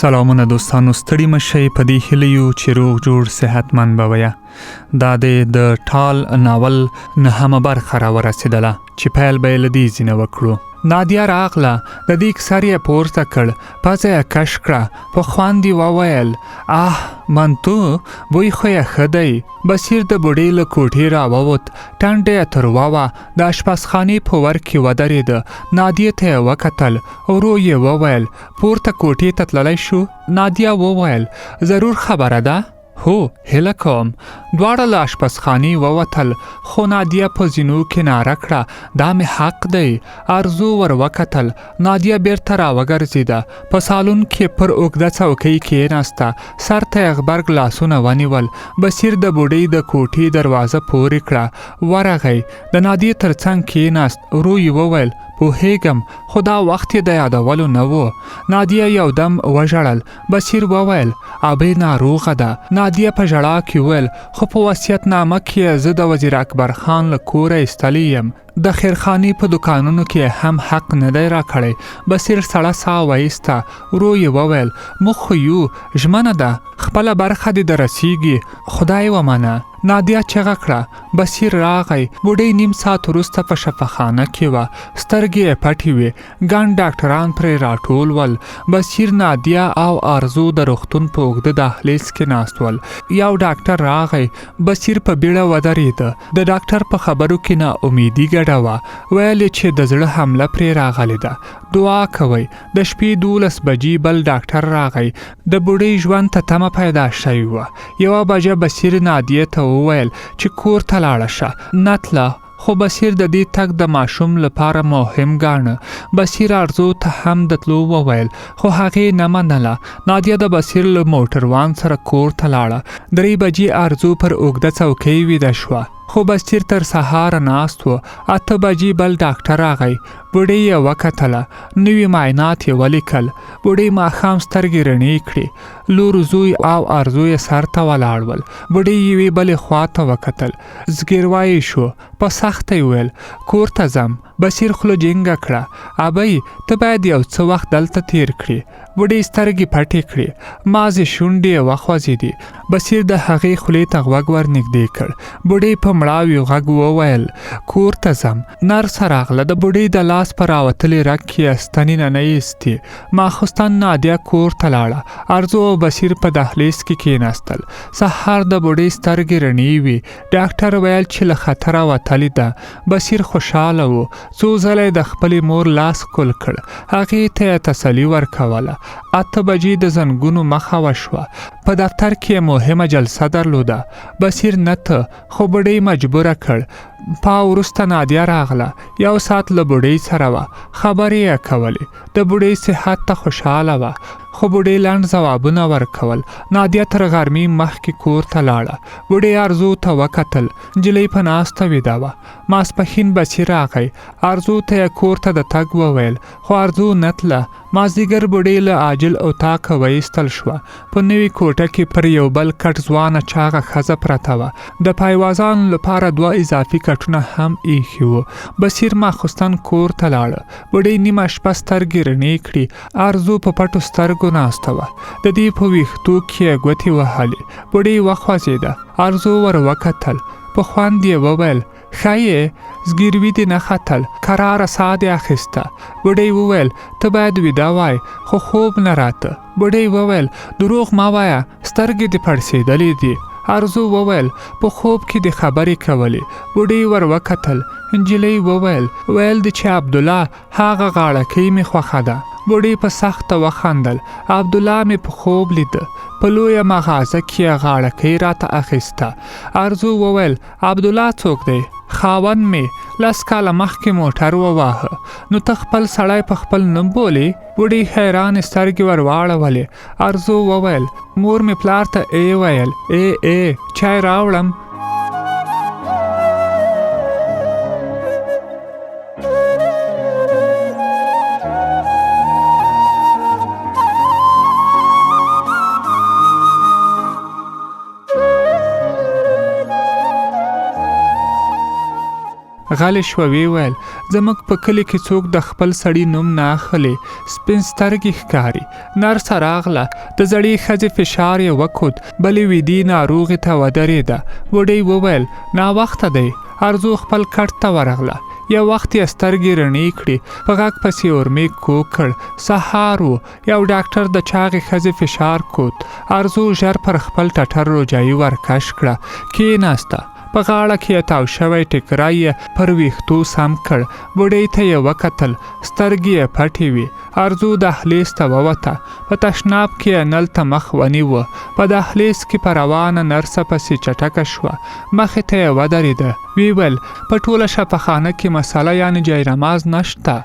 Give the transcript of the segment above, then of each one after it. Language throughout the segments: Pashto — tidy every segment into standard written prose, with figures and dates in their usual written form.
سلامونه دوستانو، ستړي مشئ. په دې هیله یو چې روغ جوړ صحتمند به ویه. دا د ټال ناول نهمه برخه راورسېدله چې پیل به یې له دې ځینه وکړو. نادیه راغله، د دې سر یې پورته کړ، پزه یې کش کړه، په خوند یې وویل: آه منتو، بوی خو یې ښه دی. بصیر د بوډۍ له کوټې راووت، ټنډه یې تروه وه، د اشپزخانې په ور کې ودرېده، نادیې ته یې وکتل، ورو یې وویل: پورته کوټې ته تللی شو؟ نادیه وویل: ضرور خبره ده. هو، هیله کوم. دواړه له اشپزخانې ووتل، خو نادیه په زینو کې ناره کړه: دا مې حق دی. ارزو ور وکتل. نادیه بیرته راوګرځېده، په سالون کې پر اوږده څوکۍ کېناسته، سر ته یې غبرګ لاسونه ونیول. بصیر د بوډۍ د کوټې دروازه پورې کړه، ورغی، د نادیې تر څنګ کېناست، ورو یې وویل: پوهېږم، خو دا وخت یې د یادولو نه و. نادیه یو دم وژړل. بصیر وویل: ابۍ ناروغه ده. نادیه په ژړا کې وویل: خو په وصیت نامه کې زه د وزیر اکبر خان له کوره ایستلی یم، د خیرخانې په دوکانونو کې هم حق نه دی راکړی. بصیر سړه ساه وایسته، ورو یې وویل: موږ خو یو، ژمنه ده، خپله برخه دې درسیږي، خدای ومنه. نادیه چغه کړه. بصیر راغی. بوډۍ نیم ساعت وروسته په شفاخانه کې وه، سترګې یې پټې وې، ګڼ ډاکټران پرې راټول ول. بصیر، نادیه او آرزو د روغتون په اوږده دهلیز کې ناست ول. یو ډاکټر راغی. بصیر په بیړه ودرېده. د ډاکټر په خبرو کې نا امیدي ګډه وه، ویل یې چې د زړه حمله پرې راغلې ده، دعا کوئ. د شپې 12 بجې بل ډاکټر راغی. د بوډۍ ژوند ته تمه پیدا شوې وه. 1 بجه بصیر نادیې ته وویل چې کور ته لاړه شه. نه تله، خو بصیر د دې تګ د ماشوم لپاره مهم ګاڼه. بصیر ارزو ته هم د تلو وویل، خو هغې نه منله. نادیه د بصیر له موټروان سره کور ته لاړه. 3 بجې ارزو پر اوږده څوکۍ ویده شوه، خو بصیر تر سهاره ناست و. 8 بجې بل ډاکټر راغی. بوډۍ یې وکتله، نوي معاینات یې ولیکل. بوډۍ ماښام سترګې رڼې کړې. لور، زوی او ارزو یې سر ته ولاړ ول. بوډۍ یوې بلې خوا ته وکتل، زګیروی یې شو، په سخته یې وویل: کور ته ځم. بصیر خوله جینګه کړه: ابۍ، ته باید یو څه وخت دلته تیر کړې. بوډۍ سترګې پټې کړې، مازې شونډې یې وخوځېدې. بصیر د هغې خولې ته غوږ ورنږدې کړ. بوډۍ په مړاوي غږ وویل: کور ته ځم. نرسه راغله، د بوډۍ د لاس په راوتلې رګ کې یې ستنې ننه ایستې. ماخوستن نادیه کور ته لاړه. ارزو او بصیر په دهلیز کې کېناستل. سهار د بوډۍ سترګې رڼې وې. ډاکټر ویل چې له خطره وتلې ده. بصیر خوشحاله و. څو ځله یې د خپلې مور لاس ښکل کړ، هغې ته یې تسلي ورکوله. 8 بجې د زنګونو مخه وشوه. په دفتر کې یې مهمه جلسه درلوده. بصیر نه ته، خو بوډۍ مجبوره کړ. پا وروسته نادیه راغله. یو ساعت له بوډۍ سره وه، خبرې یې کولې. د بوډۍ صحت ته خوشحاله وه، خو بوډۍ لنډ ځوابونه ورکول. نادیه تر غرمې مخکې کور ته لاړه. بوډۍ ارزو ته وکتل، نجلۍ په ناسته ویده وه. ماسپښین بصیر راغی. ارزو ته یې کور ته د تګ وویل، خو ارزو نه تله. مازدیګر بوډۍ له عاجل اتاقه وایستل شوه. په نوې کوټه کې پر یو بل کټ ځوانه چاغه ښځه پرته وه. د پایوازانو لپاره 2 اضافي کټونه هم ایښي وو. بصیر ماخوستن کور ته لاړه. بوډۍ نیمه شپه سترګې رڼې کړې. ارزو په پټو سترګو ناسته وه. د دې په ویښتو کې یې ګوتې وهلې. بوډۍ وخوځېده. ارزو ور وکتل، په خوند یې وویل: ښه یې؟ زګیروي دې نه ختل، کراره ساه دې اخیسته. بوډۍ وویل: ته باید ویده وای، خو خوب نه راته. بوډۍ وویل: دروغ مه وایه، سترګې دې پړسېدلې دي. ارزو وویل: په خوب کې دې خبرې کولې. بوډۍ ور وکتل. نجلۍ وویل: ویل دې چې عبدالله، هغه غاړکۍ مې خوښه ده. بوډۍ په سخته وخندل: عبدالله مې په خوب لیده، په لویه مغازه کې یې غاړکۍ راته اخیسته. ارزو وویل: عبدالله څوک دی؟ خاوند مې 10 کاله مخکې موټر وواهه. نو ته خپل سړی په خپل نوم بولې؟ بوډۍ حیرانې سترګې ور واړولې. ارزو وویل: مور مې پلار ته ای ویل. ای ای، چای راوړم؟ غلې شوه، ویې ویل، زموږ په کلي کې څوک د خپل سړي نوم نه اخلي، سپین سترګې ښکاري. نرسه راغله، د زړې ښځې فشار یې وکوت، بلې ویدې ناروغې ته ودرېده. بوډۍ وویل، ناوخته دی. ارزو خپل کټ ته ورغله. یو وخت یې سترګې رڼې کړې، په غږ پسې اورمېږ کوږ کړ. سهار و، یو ډاکټر د چاغې ښځې فشار کوت. ارزو ژر پر خپل ټټر روجایي ورکش کړه، کېناسته. په غاړه کې یې تاو شوی ټیکری یې پر ویښتو سم کړ. بوډۍ ته یې وکتل، سترګې یې پټې وې. ارزو دهلیز ته ووته، په تشناب کې یې نل ته مخ ونیوه. په دهلیز کې په روانه نرسه پسې چټکه شوه، مخې ته یې ودرېده، ویې ویل، په ټوله شفاخانه کې مسله یعنې جاینماز نشته.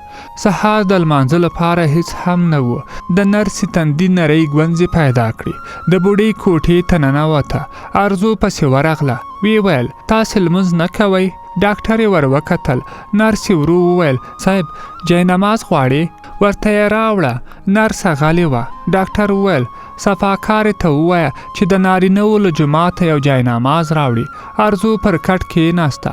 سهار د لمانځه لپاره هیڅ هم نه و. د نرسې تندي نرۍ ګونځې پیدا کړې. د بوډۍ کوټې ته ننوته. ارزو پسې ورغله، ویې ویل، تاسې لمونځ نه کوئ؟ ډاکټر یې ور وکتل. نرسې ورو وویل، صاحب جاینماز غواړې؟ ورته یې راوړه. نرسه غلې وه. ډاکټر وویل، صفاکارې ته ووایه چې د نارینه وو له جوماته یو جاینماز راوړي. ارزو پر کټ کېناسته.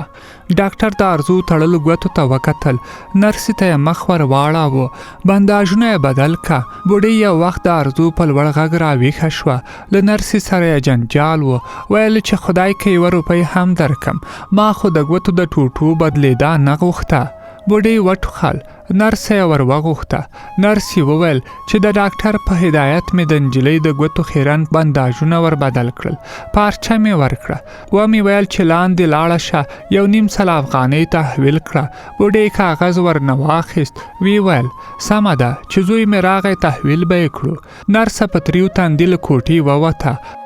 ډاکټر د ارزو تړلو ګوتو ته وکتل. نرسې ته یې مخ ور واړاوه. بنداژونه یې بدل که. بوډۍ یو وخت د ارزو په لوړ غږ راویښه شوه. له نرسې سره یې جنجال و. ویل چې خدای که یوه روپۍ هم درکم، ما خو د ګوتو د ټوټو بدلېدا نه غوښته. بوډۍ وټوخل. نرسه یې ور وغوښته. نرسې وویل چې د ډاکټر په هدایت مې د نجلۍ د ګوتو خیرن بنداژونه ور بدل کړل. پارچه مې ورکړه. ومې ویل چې لاندې لاړه شه، یو نیم سل افغانۍ تحویل کړه. بوډۍ کاغذ ورنه واخیست. وی ویل، سمه ده، چې زوی مې راغی تحویل به یې کړو. نرسه په تریو تندي له کوټې ووته.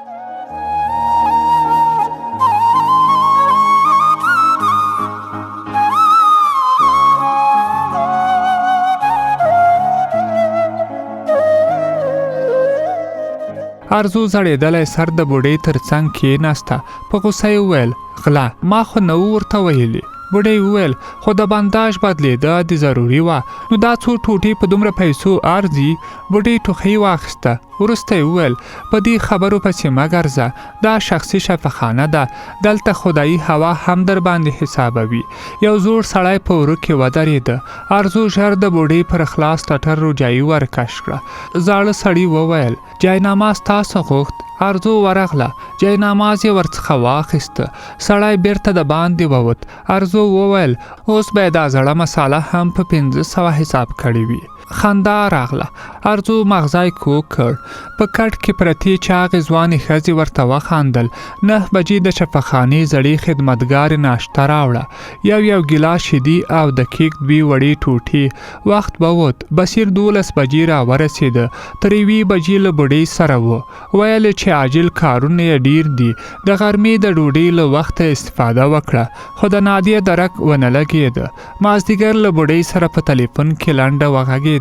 ارزو زړېدلی سر د بوډۍ تر څنګ کېناسته. په غوسه یې وویل، غله، ما خو نه وو ورته ویلي. بوډۍ وویل، خو د بنداژ بدلېده دې ضروري وه، نو دا څو ټوټې په دومره پیسو ارزي؟ بوډۍ ټوخۍ واخیسته. وروسته یې وویل، په دې خبرو پسې مه ګرځه، دا شخصي شفاخانه ده، دلته خدایي هوا هم در باندې حسابوي. یو زوړ سړی په وره کې ودرېده. ارزو ژر د بوډۍ پر خلاص ټټر روجایي ورکش کړه. زاړه سړي وویل، جاینماز تاسو غوښت؟ ارزو ورغله، جاینماز یې ورڅخه واخیسته. سړی بیرته د باندې ووت. ارزو وویل، اوس به یې دا زړه مساله هم په 500 حساب کړې وي. خندا راغله. ارزو مغزی کوږ کړ. په کټ کې پرتې چاغې ځوانې ښځې ورته وخاندل. 9 بجې د شفاخانې زړې خدمتګارې ناشته راوړه. یو یو ګیلاس شیدې او د کیک دوې وړې ټوټې. وخت ووت. بصیر 12 بجې را ورسېده. تر 1 بجې له بوډۍ سره و. ویل یې چې عاجل کارونه یې ډېر دي. د غرمې د ډوډۍ له وخته استفاده وکړه، خو د نادیه درک ونه لګېده. مازدیګر له بوډۍ سره په تلیفون کې لنډه وغږېده.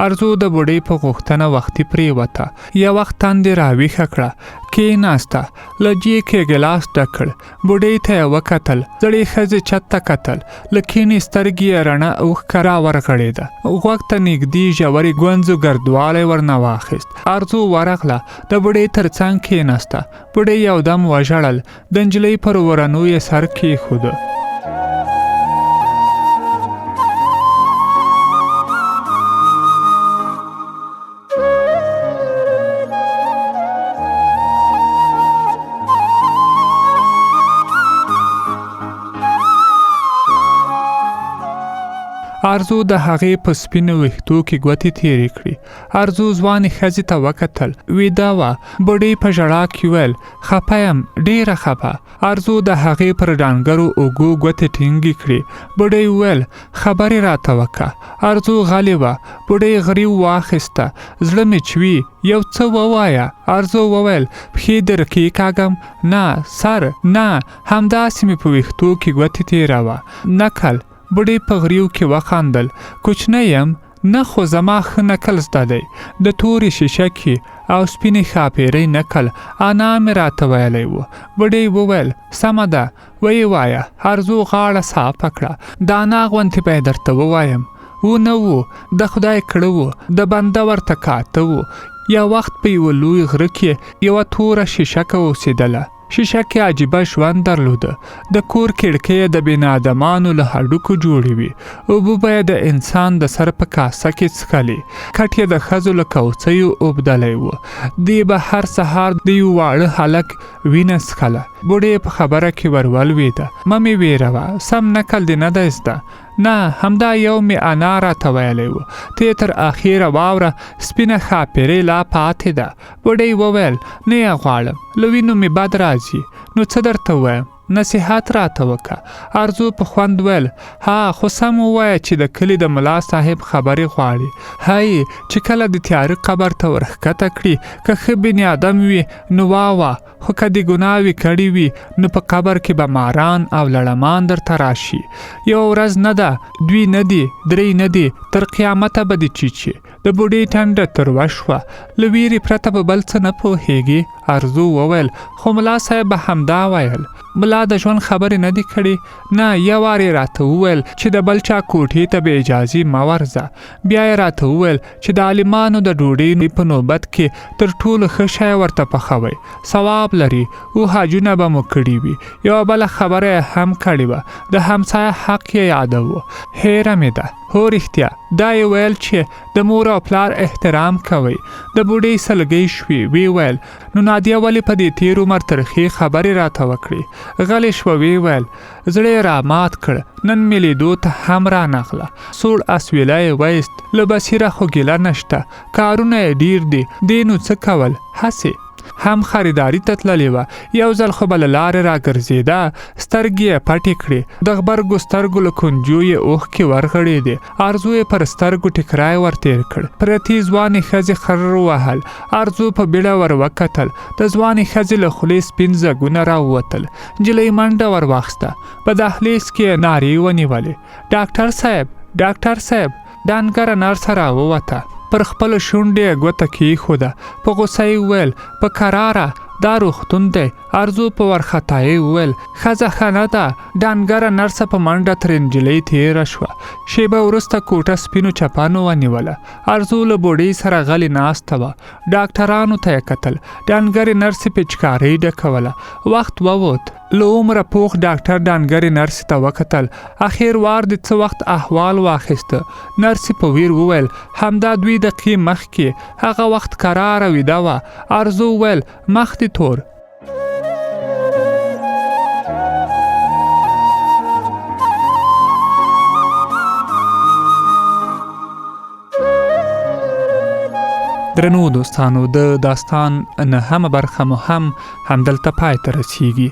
ارزو د بوډۍ په غوښتنه وختي پرېوته. یو وخت تندې راویښه کړه، کېناسته، له جیک یې ګیلاس ډک کړ. بوډۍ ته یې وکتل. زړې ښځې چت ته کتل. له کیڼې سترګې یې رڼه اوښکه را ورغړېده. غوږ ته نږدې ژورې ګونځو ګردوالی ورنه واخیست. ارزو ورغله، د بوډۍ تر څنګ کېناسته. بوډۍ یو دم وژړل. د نجلۍ پر ورنو یې سر کېښود. ارزو د هغې په سپینو ویښتو کې ګوتې تېرې کړې. ارزو ځوانې ښځې ته وکتل. ویده وه. بوډۍ په ژړا کې ویل، خپه یم، ډېره خپه. ارزو د هغې پر ډانګرو اوږو ګوتې ټینګې کړې. بوډۍ وویل، خبرې راته وکه. ارزو غلې وه. بوډۍ غریو واخیسته. زړه مې چوي، یو څه ووایه. ارزو وویل، پښې در کېکاږم؟ نه، سر، نه، همداسې مې په ویښتو کې ګوتې تېروه. نکل. بوډۍ په غریو کې وخاندل. کوچنی یم؟ نه، خو زما ښه نکل زده دی. د تورې شیشکې او سپینې ښاپېرۍ نکل انا مې راته ویلی و. بوډۍ وویل، سمه ده، ویې وایه. ارزو غاړه صافه کړه. د انا غوندې به یې درته ووایم. و نه و، د خدای کړه و، د بنده ورته کاته و. یو وخت په یوه لوی غره کې یوه توره شیشکه اوسېدله. شیشه کې عجیبه ژوند درلوده. د کور کړکۍ یې د بنیادمانو له هډوکو جوړې وې. اوبه به یې د انسان د سر په کاسه کې څښلې. کټ یې د ښځو له کوڅیو اوبدلی و. دې به هر سهار د یو واړه هلک وینه څښله. بوډۍ په خبره کې ور ولوېده. مه مې وېروه، سم نکل دې نه دی زده. نه، همدا یو مې انا راته ویلی و. ته یې تر اخیره واوره، سپینه ښاپېرۍ لا پاتې ده. بوډۍ وویل، نه یې غواړم، له وینو مې بد راځي. نو څه درته ووایم؟ نصیحت راته وکه. ارزو په خوند ویل، ها خو سم ووایه چې د کلي د ملا صاحب خبرې غواړي. هی، چې کله د تیاره قبر ته ورښکته کړي، که ښه بنیادم وي نو وا وا، خو که دې ګناوې کړې وي نو په قبر کې به ماران او لړمان درته راشي. یوه ورځ نه ده، دوی نه دي، درې نه دي، تر قیامته به دې چیچي. د بوډۍ ټنډه تروه شوه. له ویرې پرته په بل څه نه پوهېږي؟ ارزو وویل، خو ملا صاحب به همدا ویل. ملا د ژوند خبرې نه دي کړې؟ نه، یو وار یې راته وویل چې د بل چا کوټې ته بې اجازې مه ورځه. بیا یې راته وویل چې د عالمانو د ډوډۍ په نوبت کې تر ټولو ښه شی ورته پخوئ، ثواب لري او حجونه به مو کړي وي. یوه بله خبره یې هم کړې وه، د همسایه حق یې یادوو. هېره مې ده. هو رښتیا، دا یې ویل چې د مور او پلار احترام کوئ. د بوډۍ سلګۍ شوې، ویې ویل، نو نادیه ولې په دې تېر عمر ترخې خبرې راته وکړې؟ غلې شوه، ویې ویل، زړه یې رامات کړ، نن مې لیدو ته هم رانغله. سوړ اسویلی یې وایست، له بصیره خو ګیله نشته، کارونه یې ډېر دي، دې نو څه کول، هسې هم خریداري ته تللې وه، یو ځل خو به له لارې راګرځېده، سترګې یې پټې کړې، د غبرګو سترګو له کنجو یې اوښکې ورغړېدې، ارزو یې پر سترګو ټیکری ور تېر کړ، پرتې ځوانې ښځې خر ووهل، ارزو په بیړه ور وکتل، د ځوانې ښځې له خولې سپین ځګونه راووتل، نجلۍ منډه ور واخیسته، په دهلیز کې یې نارې ونیولې، ډاکټر صاحب! ډاکټر صاحب! ډانګره نرسه راووته، پر خپلو شونډو یې ګوته کېښوده، په غوسه یې وویل، په کراره، دا روغتون دی. ارزو په وارخطایۍ وویل، ښځه ښه نه ده. ډانګره نرسه په منډه ترې نجلۍ تېره شوه. شېبه وروسته کوټه سپینو چپنو ونیوله. ارزو له بوډۍ سره غلې ناسته وه. ډاکټرانو ته یې کتل. ډانګرې نرسې پیچکارۍ ډکوله. وخت ووت. له عمره پوخ ډاکټر ډانګرې نرسې ته وکتل. اخیر وار دې څه وخت احوال واخیسته؟ نرسې په ویر وویل، همدا دوی دقیقې مخکې. هغه وخت کراره ویده وه. ارزو وویل، مخ دې تور. درنو دوستانو، د داستان نهمه برخه مو هم همدلته پای ته رسیږي.